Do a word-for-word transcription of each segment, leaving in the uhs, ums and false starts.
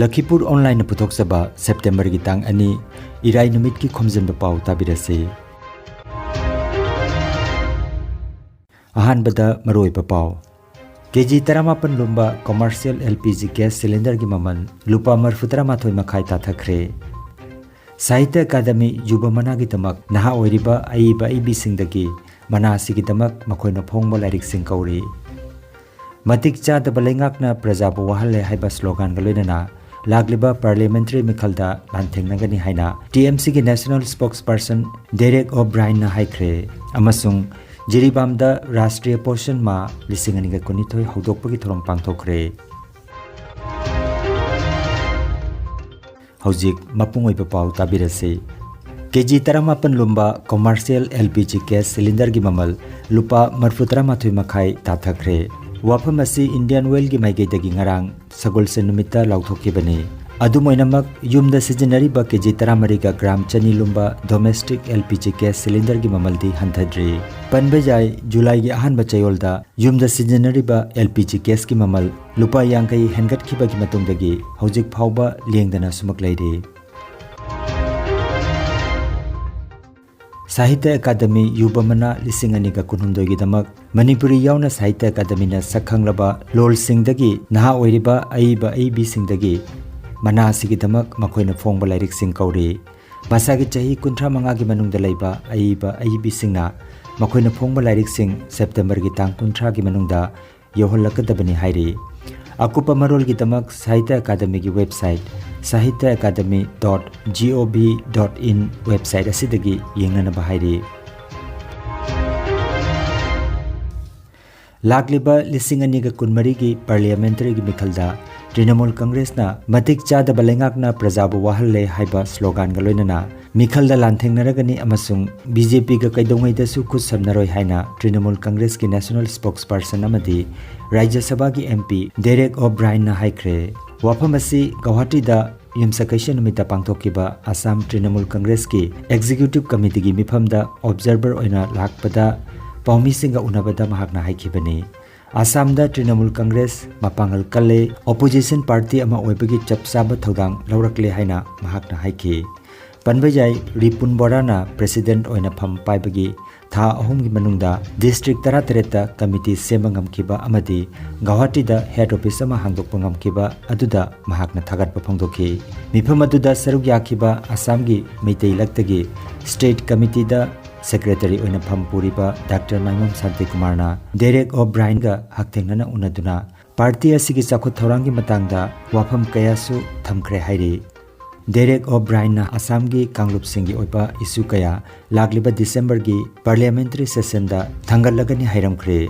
ꯂꯈꯤꯄꯨꯔ ꯑꯣꯟꯂꯥꯏꯟꯅ ꯄꯨꯊꯣꯛꯆꯕ ꯁꯦꯞꯇꯦꯝꯕꯔꯒꯤ ꯇꯥꯡ ꯑꯅꯤ, ꯏꯔꯥꯏ ꯅꯨꯃꯤꯠꯀꯤ ꯈꯣꯝꯖꯤꯟꯕ ꯄꯥꯎ ꯇꯥꯕꯤꯔꯁꯤ꯫ ꯑꯍꯥꯟꯕꯗ ꯃꯔꯨꯑꯣꯏꯕ ꯄꯥꯎ꯫ ꯀꯦꯖꯤ ꯇꯔꯥꯃꯥꯄꯟ ꯂꯨꯝꯕ commercial L P G gas cylinderꯒꯤ ꯃꯃꯜ ꯂꯨꯄꯥ ꯃꯔꯤꯐꯨ ꯇꯔꯥꯃꯥꯊꯣꯏ ꯃꯈꯥꯏ ꯇꯥꯊꯈ꯭ꯔꯦ꯫ ꯁꯥꯍꯤꯇ꯭ꯌ ꯑꯦꯀꯥꯗꯃꯤ ꯌꯨꯕ ꯃꯅꯥꯒꯤꯗꯃꯛ ꯅꯍꯥ ꯑꯣꯏꯔꯤꯕ ꯑꯏꯕ ꯑꯏꯕꯤꯁꯤꯡꯗꯒꯤ ꯃꯅꯥ ꯑꯁꯤꯒꯤꯗꯃꯛ ꯃꯈꯣꯏꯅ ꯐꯣꯡꯕ ꯂꯥꯏꯔꯤꯛꯁꯤꯡ ꯀꯧꯔꯤ꯫ ꯃꯇꯤꯛ ꯆꯥꯗꯕ ꯂꯩꯉꯥꯛꯅ ꯄ꯭ꯔꯖꯥꯕꯨ ꯋꯥꯍꯜꯂꯦ ꯍꯥꯏꯕ ꯁ꯭ꯂꯣꯒꯥꯟꯒ ꯂꯣꯏꯅꯅ ꯂꯥꯛꯂꯤꯕ parliamentary ꯃꯤꯈꯜꯗ ꯂꯥꯟꯊꯦꯡꯅꯒꯅꯤ ꯍꯥꯏꯅ T M Cꯒꯤ national spokesperson direct ꯑꯣ ꯕ꯭ꯔꯥꯏꯟꯅ ꯍꯥꯏꯈ꯭ꯔꯦ꯫ ꯑꯃꯁꯨꯡ ꯖꯤꯔꯤꯕꯥꯝꯗ ꯔꯥꯁꯇ꯭ꯔꯤꯌ ꯄꯣꯁꯟ ꯃꯥ ꯂꯤꯁꯤꯡ ꯑꯅꯤꯒ ꯀꯨꯟꯅꯤꯊꯣꯏ ꯍꯧꯗꯣꯛꯄꯒꯤ ꯊꯧꯔꯝ ꯄꯥꯡꯊꯣꯛꯈ꯭ꯔꯦ꯫ ꯍꯧꯖꯤꯛ ꯃꯄꯨꯡ ꯑꯣꯏꯕ ꯄꯥꯎ ꯇꯥꯕꯤꯔꯁꯤ꯫ ꯀꯦꯖꯤ ꯇꯔꯥꯃꯥꯄꯟ ꯂꯨꯝꯕ commercial L P G gas cylinderꯒꯤ ꯃꯃꯜ ꯂꯨꯄꯥ ꯃꯔꯤꯐꯨ ꯇꯔꯥꯃꯥꯊꯣꯏ ꯃꯈꯥꯏ ꯇꯥꯊꯈ꯭ꯔꯦ꯫ ꯋꯥꯐꯝ ꯑꯁꯤ Indian Oilꯒꯤ ꯃꯥꯏꯀꯩꯗꯒꯤ ꯉꯔꯥꯡ ꯁꯒꯣꯜꯁꯦꯟ ꯅꯨꯃꯤꯠꯇ ꯂꯥꯎꯊꯣꯛꯈꯤꯕꯅꯤ꯫ ꯑꯗꯨꯝ ꯑꯣꯏꯅꯃꯛ, ꯌꯨꯝꯗ ꯁꯤꯖꯤꯟꯅꯔꯤꯕ ꯀꯦꯖꯤ ꯇꯔꯥꯃꯔꯤꯒ gram ꯆꯅꯤ ꯂꯨꯝꯕ domestic L P G gas cylinderꯒꯤ ꯃꯃꯜꯗꯤ ꯍꯟꯊꯗ꯭ꯔꯤ꯫ ꯄꯟꯕ ꯌꯥꯏ, ꯖꯨꯂꯥꯏꯒꯤ ꯑꯍꯥꯟꯕ ꯆꯌꯣꯜꯗ ꯌꯨꯝꯗ ꯁꯤꯖꯤꯟꯅꯔꯤꯕ L P G gasꯀꯤ ꯃꯃꯜ ꯂꯨꯄꯥ ꯌꯥꯡꯈꯩ ꯍꯦꯟꯒꯠꯈꯤꯕꯒꯤ ꯃꯇꯨꯡꯗꯒꯤ ꯍꯧꯖꯤꯛ ꯐꯥꯎꯕ ꯂꯦꯡꯗꯅ ꯁꯨꯃꯛ ꯂꯩꯔꯤ꯫ ꯁꯥꯍꯤꯇ꯭ꯌ ꯑꯦꯀꯥꯗꯃꯤ ꯌꯨꯕ ꯃꯅꯥ ꯂꯤꯁꯤꯡ ꯑꯅꯤꯒ ꯀꯨꯟꯍꯨꯝꯗꯣꯏꯒꯤꯗꯃꯛ ꯃꯅꯤꯄꯨꯔꯤ ꯌꯥꯎꯅ ꯁꯥꯍꯤꯇ꯭ꯌ ꯑꯦꯀꯥꯗꯃꯤꯅ ꯁꯛꯈꯪꯂꯕ ꯂꯣꯜꯁꯤꯡꯗꯒꯤ ꯅꯍꯥ ꯑꯣꯏꯔꯤꯕ ꯑꯏꯕ ꯑꯏꯕꯤꯁꯤꯡꯗꯒꯤ ꯃꯅꯥ ꯑꯁꯤꯒꯤꯗꯃꯛ ꯃꯈꯣꯏꯅ ꯐꯣꯡꯕ ꯂꯥꯏꯔꯤꯛꯁꯤꯡ ꯀꯧꯔꯤ꯫ ꯃꯁꯥꯒꯤ ꯆꯍꯤ ꯀꯨꯟꯊ꯭ꯔꯥ ꯃꯉꯥꯒꯤ ꯃꯅꯨꯡꯗ ꯂꯩꯕ ꯑꯏꯕ ꯑꯏꯕꯤꯁꯤꯡꯅ ꯃꯈꯣꯏꯅ ꯐꯣꯡꯕ ꯂꯥꯏꯔꯤꯛꯁꯤꯡ ꯁꯦꯞꯇꯦꯝꯕꯔꯒꯤ ꯇꯥꯡ ꯀꯨꯟꯊ꯭ꯔꯥꯒꯤ ꯃꯅꯨꯡꯗ ꯌꯧꯍꯜꯂꯛꯀꯗꯕꯅꯤ ꯍꯥꯏꯔꯤ꯫ ꯑꯀꯨꯞꯄ ꯃꯔꯣꯜꯒꯤꯗꯃꯛ ꯁꯥꯍꯤꯇ꯭ꯌ ꯑꯦꯀꯥꯗꯃꯤꯒꯤ website sahitya academy dot gov dot in website ꯑꯁꯤꯗꯒꯤ ꯌꯦꯡꯅꯅꯕ ꯍꯥꯏꯔꯤ꯫ ꯂꯥꯛꯂꯤꯕ ꯂꯤꯁꯤꯡ ꯑꯅꯤꯒ ꯀꯨꯟꯃꯔꯤꯒꯤ parliamentaryꯒꯤ ꯃꯤꯈꯜꯗ ꯇ꯭ꯔꯤꯅꯃꯨꯜ ꯀꯪꯒ꯭ꯔꯦꯁꯅ "ꯃꯇꯤꯛ ꯆꯥꯗꯕ ꯂꯩꯉꯥꯛꯅ ꯄ꯭ꯔꯖꯥꯕꯨ ꯋꯥꯍꯜꯂꯦ" ꯍꯥꯏꯕ ꯁ꯭ꯂꯣꯒꯥꯟꯒ ꯂꯣꯏꯅꯅ ꯃꯤꯈꯜꯗ ꯂꯥꯟꯊꯦꯡꯅꯔꯒꯅꯤ ꯑꯃꯁꯨꯡ BJPꯒ ꯀꯩꯗꯧꯉꯩꯗꯁꯨ ꯈꯨꯠ ꯁꯝꯅꯔꯣꯏ ꯍꯥꯏꯅ ꯇ꯭ꯔꯤꯅꯃꯨꯜ ꯀꯪꯒ꯭ꯔꯦꯁꯀꯤ national spokesperson ꯑꯃꯗꯤ ꯔꯥꯖ꯭ꯌ ꯁꯚꯥꯒꯤ MP ꯗꯦꯔꯦꯛ ꯑꯣ ꯕ꯭ꯔꯥꯏꯟꯅ ꯍꯥꯏꯈ꯭ꯔꯦ꯫ ꯋꯥꯐꯝ ꯑꯁꯤ ꯒꯧꯍꯥꯇꯤꯗ ꯌꯨꯝꯁꯀꯩꯁ ꯅꯨꯃꯤꯠꯇ ꯄꯥꯡꯊꯣꯛꯈꯤꯕ ꯑꯁꯥꯝ ꯇ꯭ꯔꯤꯅꯃꯨꯜ ꯀꯪꯒ꯭ꯔꯦꯁꯀꯤ executive committeeꯒꯤ ꯃꯤꯐꯝꯗ observer ꯑꯣꯏꯅ ꯂꯥꯛꯄꯗ ꯄꯥꯎꯃꯤꯁꯤꯡꯒ ꯎꯅꯕꯗ ꯃꯍꯥꯛꯅ ꯍꯥꯏꯈꯤꯕꯅꯤ꯫ ꯑꯁꯥꯝꯗ ꯇ꯭ꯔꯤꯅꯃꯨꯜ ꯀꯪꯒ꯭ꯔꯦꯁ ꯃꯄꯥꯡꯒꯜ ꯀꯜꯂꯦ, opposition party ꯑꯃ ꯑꯣꯏꯕꯒꯤ ꯆꯞ ꯆꯥꯕ ꯊꯧꯗꯥꯡ ꯂꯧꯔꯛꯂꯦ ꯍꯥꯏꯅ ꯃꯍꯥꯛꯅ ꯍꯥꯏꯈꯤ꯫ ꯄꯟꯕ ꯌꯥꯏ, ꯔꯤꯄꯨꯟ ꯕꯣꯔꯥꯅ president ꯑꯣꯏꯅ ꯐꯝ ꯄꯥꯏꯕꯒꯤ ꯊꯥ ꯑꯍꯨꯝꯒꯤ ꯃꯅꯨꯡꯗ district ꯇꯔꯥꯇꯔꯦꯠꯇ committee ꯁꯦꯝꯕ ꯉꯝꯈꯤꯕ ꯑꯃꯗꯤ ꯒꯧꯍꯥꯇꯤꯗ head office ꯑꯃ ꯍꯥꯡꯗꯣꯛꯄ ꯉꯝꯈꯤꯕ ꯑꯗꯨꯗ ꯃꯍꯥꯛꯅ ꯊꯥꯒꯠꯄ ꯐꯣꯡꯗꯣꯛꯈꯤ꯫ ꯃꯤꯐꯝ ꯑꯗꯨꯗ ꯁꯔꯨꯛ ꯌꯥꯈꯤꯕ ꯑꯁꯥꯝꯒꯤ ꯃꯩꯇꯩ ꯂꯛꯇꯒꯤ state committeeꯗ secretary ꯑꯣꯏꯅ ꯐꯝ ꯄꯨꯔꯤꯕ ꯗꯥꯛꯇꯔ ꯃꯥꯏꯃꯝ ꯁꯥꯟꯇꯤꯀꯨꯃꯥꯔꯅ ꯗꯦꯔꯦꯛ ꯑꯣꯕ꯭ꯔꯥꯏꯟꯒ ꯍꯛꯊꯦꯡꯅꯅ ꯎꯅꯗꯨꯅ party ꯑꯁꯤꯒꯤ ꯆꯥꯎꯈꯠ ꯊꯧꯔꯥꯡꯒꯤ ꯃꯇꯥꯡꯗ ꯋꯥꯐꯝ ꯀꯌꯥꯁꯨ ꯊꯝꯈ꯭ꯔꯦ ꯍꯥꯏꯔꯤ꯫ ꯗꯦꯔꯦꯛ ꯑꯣꯕ꯭ꯔꯥꯏꯟꯅ ꯑꯁꯥꯝꯒꯤ ꯀꯥꯡꯂꯨꯞꯁꯤꯡꯒꯤ ꯑꯣꯏꯕ issue ꯀꯌꯥ ꯂꯥꯛꯂꯤꯕ Decemberꯒꯤ parliamentary sessionꯗ ꯊꯥꯡꯒꯠꯂꯒꯅꯤ ꯍꯥꯏꯔꯝꯈ꯭ꯔꯦ꯫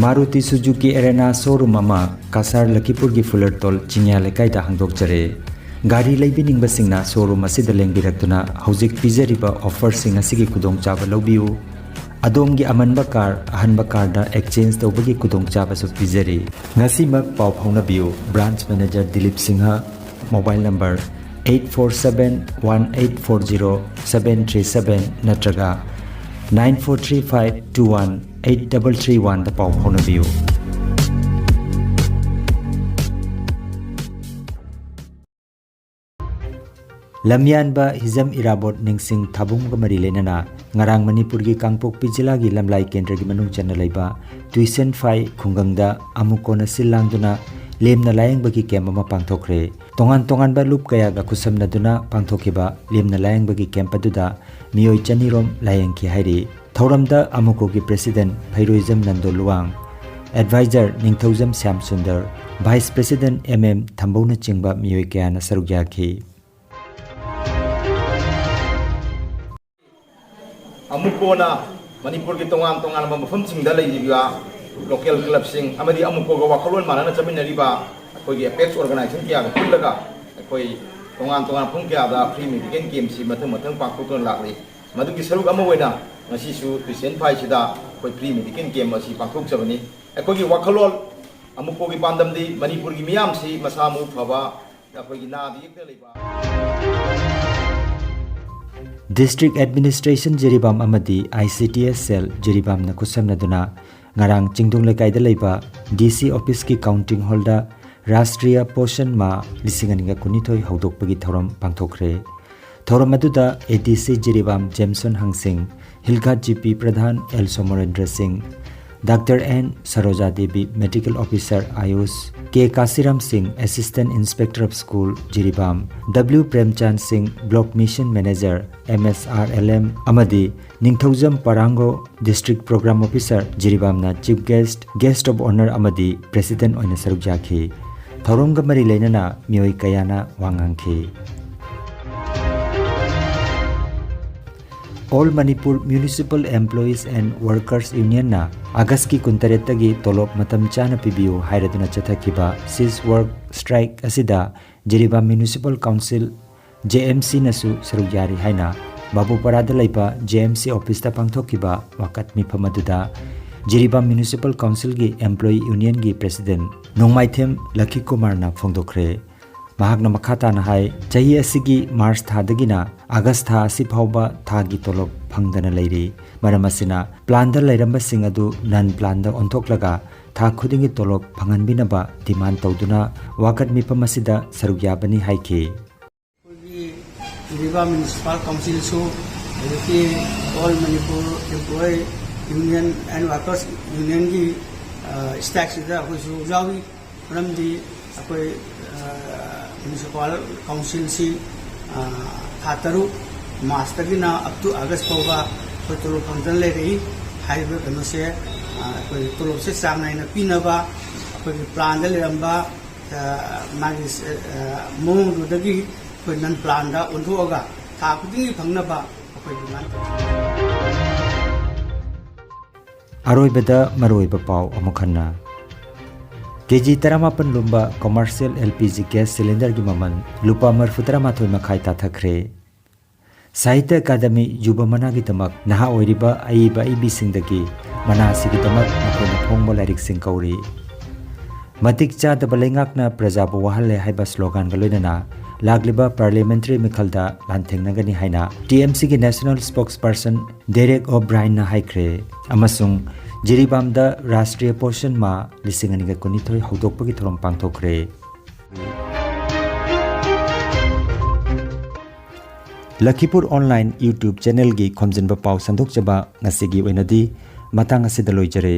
Maruti Suzuki arena showroom ꯑꯃ ꯀꯁꯥꯔ ꯂꯈꯤꯄꯨꯔꯒꯤ ꯐꯨꯂꯔꯇꯣꯜ ꯆꯤꯡꯌꯥ ꯂꯩꯀꯥꯏꯗ ꯍꯥꯡꯗꯣꯛꯆꯔꯦ꯫ ꯒꯥꯔꯤ ꯂꯩꯕꯤꯅꯤꯡꯕꯁꯤꯡꯅ showroom ꯑꯁꯤꯗ ꯂꯦꯡꯕꯤꯔꯛꯇꯨꯅ ꯍꯧꯖꯤꯛ ꯄꯤꯖꯔꯤꯕ offerꯁꯤꯡ ꯑꯁꯤꯒꯤ ꯈꯨꯗꯣꯡꯆꯥꯕ ꯂꯧꯕꯤꯌꯨ꯫ ꯑꯗꯣꯝꯒꯤ ꯑꯃꯟꯕ car ꯑꯍꯟꯕ carꯗ exchange ꯇꯧꯕꯒꯤ ꯈꯨꯗꯣꯡꯆꯥꯕꯁꯨ ꯄꯤꯖꯔꯤ꯫ ꯉꯁꯤꯃꯛ ꯄꯥꯎ ꯐꯥꯎꯅꯕꯤꯌꯨ꯫ Branch manager Dilip Singh, mobile number eight four seven one eight four zero seven three seven ꯅꯠꯇ꯭ꯔꯒ nine four three five two one eight double three oneꯗ ꯄꯥꯎ ꯐꯥꯎꯅꯕꯤꯌꯨ꯫ ꯂꯝꯌꯥꯟꯕ ꯍꯤꯖꯝ ꯏꯔꯥꯕꯣꯠ ꯅꯤꯡꯁꯤꯡ ꯊꯥꯕꯨꯡꯒ ꯃꯔꯤ ꯂꯩꯅꯅ ꯉꯔꯥꯡ ꯃꯅꯤꯄꯨꯔꯒꯤ ꯀꯥꯡꯄꯣꯛꯄꯤ ꯖꯤꯂꯥꯒꯤ ꯂꯝꯂꯥꯏ ꯀꯦꯟꯗ꯭ꯔꯒꯤ ꯃꯅꯨꯡ ꯆꯟꯅ ꯂꯩꯕ ꯇꯨꯏꯁꯦꯟꯐꯥꯏ ꯈꯨꯡꯒꯪꯗ ꯑꯃꯨꯛ ꯀꯣꯟꯅ ꯁꯤꯜ ꯂꯥꯡꯗꯨꯅ ꯂꯦꯝꯅ ꯂꯥꯌꯦꯡꯕꯒꯤ camp ꯑꯃ ꯄꯥꯡꯊꯣꯛꯈ꯭ꯔꯦ꯫ ꯇꯣꯉꯥꯟ ꯇꯣꯉꯥꯟꯕ ꯂꯨꯞ ꯀꯌꯥꯒ ꯈꯨꯠꯁꯝꯅꯗꯨꯅ ꯄꯥꯡꯊꯣꯛꯈꯤꯕ ꯂꯦꯝꯅ ꯂꯥꯌꯦꯡꯕꯒꯤ camp ꯑꯗꯨꯗ ꯃꯤꯑꯣꯏ ꯆꯅꯤꯔꯣꯝ ꯂꯥꯌꯦꯡꯈꯤ ꯍꯥꯏꯔꯤ꯫ ꯊꯧꯔꯝꯗ ꯑꯃꯨꯀꯣꯒꯤ president Pheiroijam Nando Luwang, advisor Ningthoujam Shyam Sundar, vice president M M ꯊꯝꯕꯧꯅꯆꯤꯡꯕ ꯃꯤꯑꯣꯏ ꯀꯌꯥꯅ ꯁꯔꯨꯛ ꯌꯥꯈꯤ꯫ ꯑꯃꯨꯛꯀꯣꯅ ꯃꯅꯤꯄꯨꯔꯒꯤ ꯇꯣꯉꯥꯟ ꯇꯣꯉꯥꯟꯕ ꯃꯐꯝꯁꯤꯡꯗ ꯂꯩꯔꯤꯕ local clubꯁꯤꯡ ꯑꯃꯗꯤ ꯑꯃꯨꯛꯀꯣꯒ ꯋꯥꯈꯜꯂꯣꯟ ꯃꯥꯟꯅꯅ ꯆꯠꯃꯤꯟꯅꯔꯤꯕ ꯑꯩꯈꯣꯏꯒꯤ apex organization ꯀꯌꯥꯒ ꯄꯨꯜꯂꯒ ꯑꯩꯈꯣꯏ ꯇꯣꯉꯥꯟ ꯇꯣꯉꯥꯟꯕ ꯃꯐꯝ ꯀꯌꯥꯗ free medical campꯁꯤ ꯃꯊꯪ ꯃꯊꯪ ꯄꯥꯡꯊꯣꯛꯇꯨꯅ ꯂꯥꯛꯂꯤ꯫ ꯃꯗꯨꯒꯤ ꯁꯔꯨꯛ ꯑꯃ ꯑꯣꯏꯅ ꯉꯁꯤꯁꯨ ꯇꯨꯏꯁꯦꯟꯐꯥꯏꯁꯤꯗ ꯑꯩꯈꯣꯏ free medical camp ꯑꯁꯤ ꯄꯥꯡꯊꯣꯛꯆꯕꯅꯤ꯫ ꯑꯩꯈꯣꯏꯒꯤ ꯋꯥꯈꯜꯂꯣꯟ ꯑꯃꯨꯛꯀꯣꯒꯤ ꯄꯥꯟꯗꯝꯗꯤ ꯃꯅꯤꯄꯨꯔꯒꯤ ꯃꯤꯌꯥꯝꯁꯤ ꯃꯁꯥ ꯃꯎ ꯐꯕ, ꯑꯩꯈꯣꯏꯒꯤ ꯅꯥꯗ ꯌꯦꯛꯇ ꯂꯩꯕ꯫ District Administration ꯖꯤꯔꯤꯕꯥꯝ ꯑꯃꯗꯤ I C D S Cell ꯖꯤꯔꯤꯕꯥꯝꯅ ꯈꯨꯠꯁꯝꯅꯗꯨꯅ ꯉꯔꯥꯡ ꯆꯤꯡꯗꯣꯡ ꯂꯩꯀꯥꯏꯗ ꯂꯩꯕ D C officeꯀꯤ counting hallꯗ Rashtriya Poshan Maah ꯂꯤꯁꯤꯡ ꯑꯅꯤꯒ ꯀꯨꯟꯅꯤꯊꯣꯏ ꯍꯧꯗꯣꯛꯄꯒꯤ ꯊꯧꯔꯝ ꯄꯥꯡꯊꯣꯛꯈ꯭ꯔꯦ꯫ ꯊꯧꯔꯝ ꯑꯗꯨꯗ A D C Jiribam Jameson ꯍꯪꯁꯤꯡ, Hilghat G P Pradhan L Somorendra Singh, doctor N Saroja Devi, Medical Officer Ayush, K Kasiram Singh, Assistant Inspector of School Jiribam, W ꯄ꯭ꯔꯦꯝꯆꯥꯟ ꯁꯤꯡ, Block Mission Manager, M S R L M, ꯑꯃꯗꯤ ꯅꯤꯡꯊꯧꯖꯝ ꯄꯥꯔꯥꯡꯒꯣ, District Program Officer ꯖꯤꯔꯤꯕꯥꯝꯅ Chief Guest, Guest of Honour ꯑꯃꯗꯤ President ꯑꯣꯏꯅ ꯁꯔꯨꯛ ꯌꯥꯈꯤ꯫ ꯊꯧꯔꯝꯒ ꯃꯔꯤ ꯂꯩꯅꯅ ꯃꯤꯑꯣꯏ ꯀꯌꯥꯅ ꯋꯥ ꯉꯥꯡꯈꯤ꯫ All Manipur Municipal Employees and Workers Unionꯅ ꯑꯥꯒꯁꯀꯤ ꯀꯨꯟꯇꯔꯦꯠꯇꯒꯤ ꯇꯣꯂꯣꯞ ꯃꯇꯝ ꯆꯥꯅ ꯄꯤꯕꯤꯌꯨ ꯍꯥꯏꯔꯗꯨꯅ ꯆꯠꯊꯈꯤꯕ cease work strike ꯑꯁꯤꯗ Jiribam Municipal Council, J M Cꯅꯁꯨ ꯁꯔꯨꯛ ꯌꯥꯔꯤ ꯍꯥꯏꯅ ꯕꯥꯕꯨꯄꯥꯔꯥꯗ ꯂꯩꯕ J M C officeꯇ ꯄꯥꯡꯊꯣꯛꯈꯤꯕ ꯋꯥꯀꯠ ꯃꯤꯐꯝ ꯑꯗꯨꯗ ꯖꯤꯔꯤꯕꯥꯝ Municipal Councilꯒꯤ Employee Unionꯒꯤ President ꯅꯣꯡꯃꯥꯏꯊꯦꯝ ꯂꯛꯈꯤ ꯀꯨꯃꯥꯔꯅ ꯐꯣꯡꯗꯣꯛꯈ꯭ꯔꯦ꯫ ꯃꯍꯥꯛꯅ ꯃꯈꯥ ꯇꯥꯅ ꯍꯥꯏ, ꯆꯍꯤ ꯑꯁꯤꯒꯤ ꯃꯥꯔꯆ ꯊꯥꯗꯒꯤꯅ ꯑꯥꯒꯁ ꯊꯥ ꯑꯁꯤ ꯐꯥꯎꯕ ꯊꯥꯒꯤ ꯇꯣꯂꯣꯞ ꯐꯪꯗꯅ ꯂꯩꯔꯤ꯫ ꯃꯔꯝ ꯑꯁꯤꯅ planꯗ ꯂꯩꯔꯝꯕꯁꯤꯡ ꯑꯗꯨ non planꯗ ꯑꯣꯟꯊꯣꯛꯂꯒ ꯊꯥ ꯈꯨꯗꯤꯡꯒꯤ ꯇꯣꯂꯣꯞ ꯐꯪꯍꯟꯕꯤꯅꯕ demand ꯇꯧꯗꯨꯅ ꯋꯥꯀꯠ ꯃꯤꯐꯝ ꯑꯁꯤꯗ ꯁꯔꯨꯛ ꯌꯥꯕꯅꯤ ꯍꯥꯏꯈꯤ꯫ ꯑꯩꯈꯣꯏꯒꯤ ꯖꯤꯔꯤꯕꯥꯝ Municipal Councilꯁꯨ, ꯑꯗꯒꯤ All Manipur Employee Union and Workers Unionꯒꯤ, ꯑ, strikeꯁꯤꯗ ꯑꯩꯈꯣꯏꯁꯨ ꯌꯥꯎꯔꯤ꯫ ꯃꯔꯝꯗꯤ ꯑꯩꯈꯣꯏ, ꯑ, Municipal Councilꯁꯤ, ꯑ, ꯊꯥ ꯇꯔꯨꯛ, ꯃꯥꯔꯆꯇꯒꯤꯅ up to ꯑꯥꯒꯁ ꯐꯥꯎꯕ ꯑꯩꯈꯣꯏ ꯇꯣꯂꯣꯞ ꯐꯪꯗꯅ ꯂꯩꯔꯛꯏ꯫ ꯍꯥꯏꯔꯤꯕ ꯀꯩꯅꯣꯁꯦ, ꯑ, ꯑꯩꯈꯣꯏ ꯇꯣꯂꯣꯞꯁꯦ ꯆꯥꯡ ꯅꯥꯏꯅ ꯄꯤꯅꯕ, ꯑꯩꯈꯣꯏꯒꯤ planꯗ ꯂꯩꯔꯝꯕ, ꯑ, ꯃꯥꯒꯤ, ꯑ, ꯃꯑꯣꯡꯗꯨꯗꯒꯤ ꯑꯩꯈꯣꯏ non planꯗ ꯑꯣꯟꯊꯣꯛꯑꯒ ꯊꯥ ꯈꯨꯗꯤꯡꯒꯤ ꯐꯪꯅꯕ ꯑꯩꯈꯣꯏ demand ꯇꯧꯖꯔꯤ꯫ ꯑꯔꯣꯏꯕꯗ ꯃꯔꯨꯑꯣꯏꯕ ꯄꯥꯎ ꯑꯃꯨꯛ ꯍꯟꯅ꯫ ꯀꯦ ꯖꯤ ꯇꯔꯥꯃꯥꯄꯟ ꯂꯨꯝꯕ commercial L P G gas cylinderꯒꯤ ꯃꯃꯜ ꯂꯨꯄꯥ ꯃꯔꯤꯐꯨ ꯇꯔꯥꯃꯥꯊꯣꯏ ꯃꯈꯥꯏ ꯇꯥꯊꯈ꯭ꯔꯦ꯫ ꯁꯥꯍꯤꯇ꯭ꯌ ꯑꯦꯀꯥꯗꯃꯤ ꯌꯨꯕ ꯃꯅꯥꯒꯤꯗꯃꯛ ꯅꯍꯥ ꯑꯣꯏꯔꯤꯕ ꯑꯏꯕ ꯑꯏꯕꯤꯁꯤꯡꯗꯒꯤ ꯃꯅꯥ ꯑꯁꯤꯒꯤꯗꯃꯛ ꯃꯈꯣꯏꯅ ꯐꯣꯡꯕ ꯂꯥꯏꯔꯤꯛꯁꯤꯡ ꯀꯧꯔꯤ꯫ ꯃꯇꯤꯛ ꯆꯥꯗꯕ ꯂꯩꯉꯥꯛꯅ ꯄ꯭ꯔꯖꯥꯕꯨ ꯋꯥꯍꯜꯂꯦ ꯍꯥꯏꯕ sloganꯒ ꯂꯣꯏꯅꯅ ꯂꯥꯛꯂꯤꯕ parliamentary ꯃꯤꯈꯜꯗ ꯂꯥꯟꯊꯦꯡꯅꯒꯅꯤ ꯍꯥꯏꯅ T M Cꯒꯤ national spokesperson Derek O'Brienꯅ ꯍꯥꯏꯈ꯭ꯔꯦ꯫ ꯑꯃꯁꯨꯡ ꯖꯤꯔꯤꯕꯥꯝꯗ ꯔꯥꯁꯇ꯭ꯔꯤꯌ ꯄꯣꯁꯟ ꯃꯥ ꯂꯤꯁꯤꯡ ꯑꯅꯤꯒ ꯀꯨꯟꯅꯤꯊꯣꯏ ꯍꯧꯗꯣꯛꯄꯒꯤ ꯊꯧꯔꯝ ꯄꯥꯡꯊꯣꯛꯈ꯭ꯔꯦ꯫ ꯂꯈꯤꯄꯨꯔ online YouTube channelꯒꯤ ꯈꯣꯝꯖꯤꯟꯕ ꯄꯥꯎ ꯁꯟꯗꯣꯛꯆꯕ ꯉꯁꯤꯒꯤ ꯑꯣꯏꯅꯗꯤ ꯃꯇꯥꯡ ꯑꯁꯤꯗ ꯂꯣꯏꯖꯔꯦ꯫